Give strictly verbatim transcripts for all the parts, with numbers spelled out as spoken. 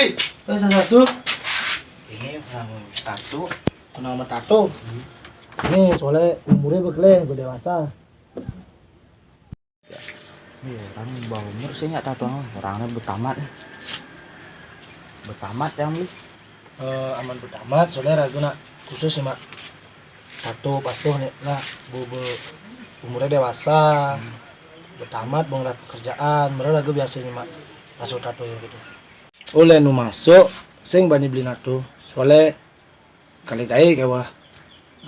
Wes, sasastu. Ini orang satu. Kenal sama tato. Ini soalnya umurnya begelé, udah dewasa. Iya, orang bawa umur sih nggak tato, orangnya betamat. Betamat yang beli. Eh, aman betamat, soalnya ragu nak khusus sih, Mak. Tato pasuh nih, nak bu, bu, umurnya dewasa. Betamat, belum ada pekerjaan, mereka ragu biasanya, Mak. Pasuh tato yang gitu. Oleh nu masuk, sing bani beli nato. Soalnya kali gaé kéweh.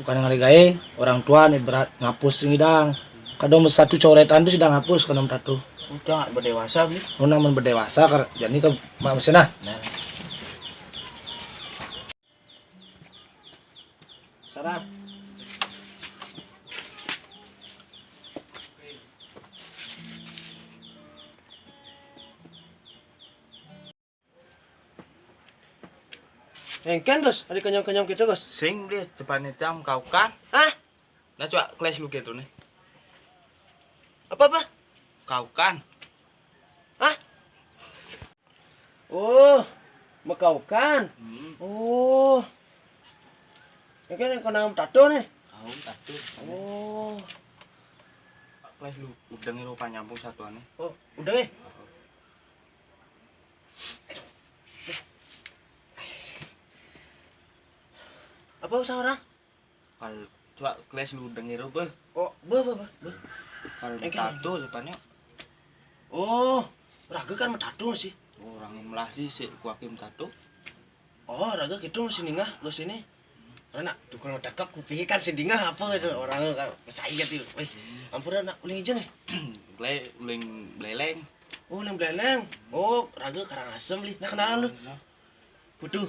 Bukan kali gaé, orang tua nih berat ngapus ngidang. Kadang satu coretan tuh sudah ngapus kadang tato. Udah nggak berdewasa, beli. Mun amun berdewasa, kar, jadi ke mak mesin ah. Nah. Sarah. Engken, Gus, ada kenyang-kenyang gitu, Gus. Sing beli cepat nih jam kau kan? Hah? Nah, coba kelas lu gitu nih. Apa, apa? Kau kan? Hah? Oh, mekaukan. Hmm. Oh. Ini kan yang kena tato nih. Kau tato. Oh. Kelas lu udah ngiru apa nyambung satuannya? Oh, udah nih. Apa usah orang? Kal, coba kelas lu denger apa? Oh, be, be, be, be. Kal tato sepanjang. Oh, raga kan metato sih. Orang melah sih si kuakim tato. Oh, raga gitu sih ningah ke sini. Karena tuh kalau tekak kupikir kan si dingah apa gitu orang kan saya gitu. Weh, ampun nak uling aja nih. Ble, uling beleleng. Oh, uling beleleng. Oh, raga Karangasem, Li. Nah, kenalan lu. Nah. Butuh.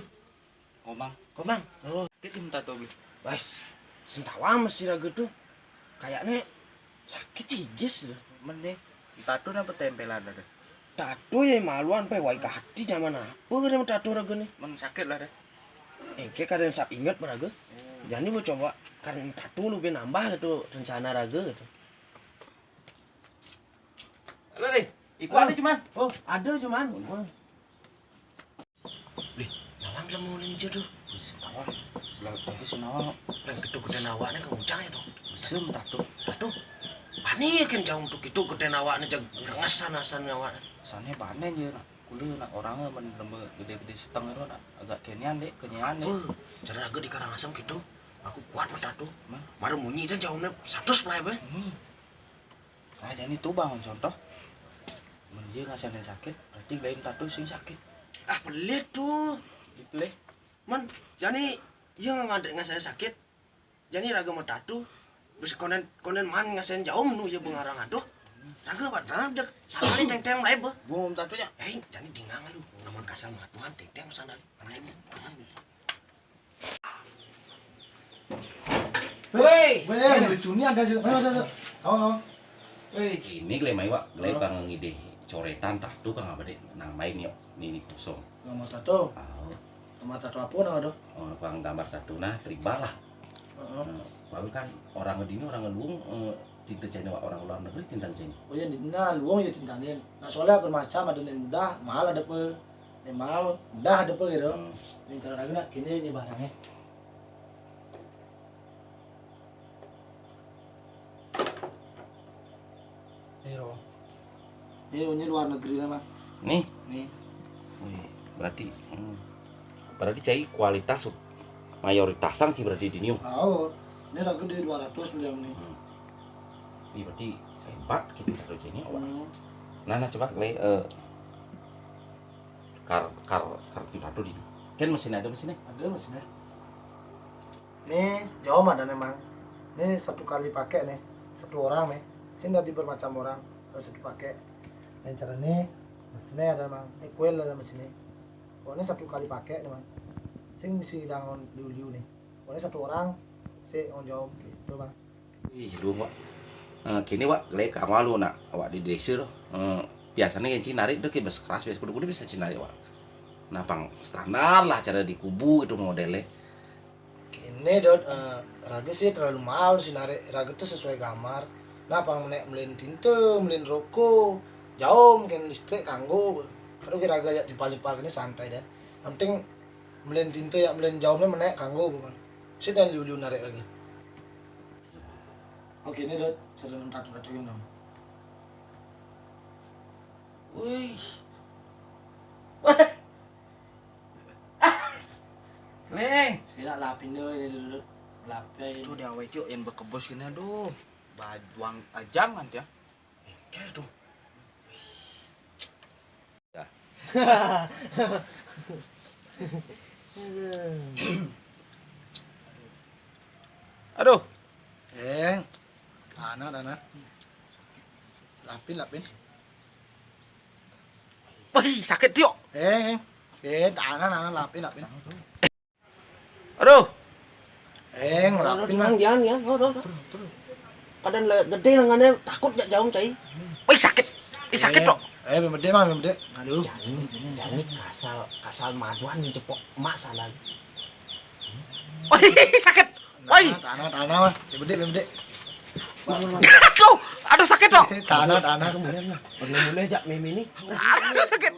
Komang. Komang. Oh, kita minta tau beli. Wes, sentawa masih ragu tuh. Kayaknya sakit cigis loh. Mending tato apa tempelan ada? Tato ya maluan pe wai kati zaman apa kada tato ragu nih. Men sakit lah deh. Engke kada sap inget meraga. Jadi mau coba kan tato lu be nambah gitu rencana raga gitu. Halo deh. Iku ada cuman. Oh, ada cuman. Lih, nawan lah mau ninja tuh. Sing tawa. Lah, tapi sing nawa. Yang gedé-gedé awaknya ke uncang ya tuh. Bisa minta tuh. Lah tuh. Ani kan jauh tuh gitu gedé awaknya jag rengesan asan awaknya. Sana panen ya nak. Kuliah nak orangnya men gedé-gedé seteng itu nak agak kenian deh, kenyan deh. Cara aku di Karangasem gitu. Aku kuat mata tuh. Mah, mara munyi dan jauhnya satu sebelah apa? Hmm. Nah, jadi itu bang contoh. Mun dia ngasane sakit, berarti lain tato sing sakit. Ah, pelit tuh. Dipelih. Man, jadi iya nggak ngasane sakit. Jadi raga mau tato. Terus konen konen man ngasane jauh nu ya pengarang aduh. Raga apa tanah dek sana nih teng teng lain be. Gua mau tato ya. Eh, jadi dingang lu. Namun kasar mah Tuhan teng teng sana lain. Woi, woi, lucu nih ada sih. Ayo, ayo, ayo. Ayo, ayo. Woi, ini gelai mai wak, gelai pang ngide coretan tato pang apa dek nang main yuk, ini kosong. Nomor satu. Oh. Nomor satu apa nama tuh? Oh, pang gambar tato nah, tribal lah. Heeh. Nah, baru kan orang dini orang luung eh, tinta Cina wak orang luar negeri tinta Cina. Oh iya, di nah luung ya tintanin. Nah soalnya bermacam ada yang mudah, mahal ada pe, yang mahal, mudah ada pe gitu. Hmm. Yang cara lagi nak kini ini barangnya. Nih, Ro. Ini punya luar negeri lah, Mas. Nih. Nih. Wih, berarti hmm, berarti cai kualitas mayoritas sang sih berarti di new. Oh, ini ragu di dua ratus miliar nih. Hmm. Ini berarti hebat kita taruh sini awak. Hmm. Nah, nah coba le eh, kar kar kar pintar tuh di. Kan mesin ada mesinnya. Ada mesinnya. Nih, jauh ada memang. Ini satu kali pakai nih, satu orang nih. Sini dari bermacam orang, kalau satu pakai. Yang cara nih, mesinnya ada memang. Ini kuil ada mesin nih. Oh, ini satu kali pakai nih, Bang. Sing mesti dangon liu-liu nih. Oh, ini satu orang, si on jauh gitu, Bang. Ih, lu wak. Eh, kini wak lek kamu lu nak awak di desa tuh. Eh, biasanya yang cinarik tuh kayak bes keras biasa kudu-kudu bisa cinarik wak. Nah, pang standar lah cara di kubu itu modelnya. Kene dot eh, raga sih terlalu mahal sih narik raga tuh sesuai gambar. Nah, pang menek melin tinta, melin rokok, jauh mungkin listrik kanggo. Aduh, kira raga ya timpal-timpal kene santai deh. Yang penting melen tinta ya, melen jaumnya menek kanggo bukan. Sik dan liu-liu narik raga. Oke, ini Dot, satu enam satu satu ini dong. Wih. Leng. Sila lapin dulu ini dulu. Lapin. Itu dia awet yuk yang berkebus ini, aduh. Bajuang ajang kan dia. Kayak tuh. Aduh. Eh, tanah, tanah. Lapin, lapin. Wih, sakit, Tio. Eh, eh, tanah, tanah, lapin, lapin. Aduh. Eh, ngerapin, Mang. Jangan, jangan. Aduh, aduh. Kadang le-, gede lengannya, takut jak jaum, cai. Wih, sakit. Ih, sakit, Tok. Eh, bemede, Mang, bemede. Aduh. Jani, jani kasal, kasal maduan mencepok emak sana. Wih, sakit. Wih. Tanah, tanah, tanah, Mang. Bemede, bemede. Aduh, aduh, sakit, Tok. Tanah, tanah. Mulai, mulai jak meme ini. Aduh, sakit.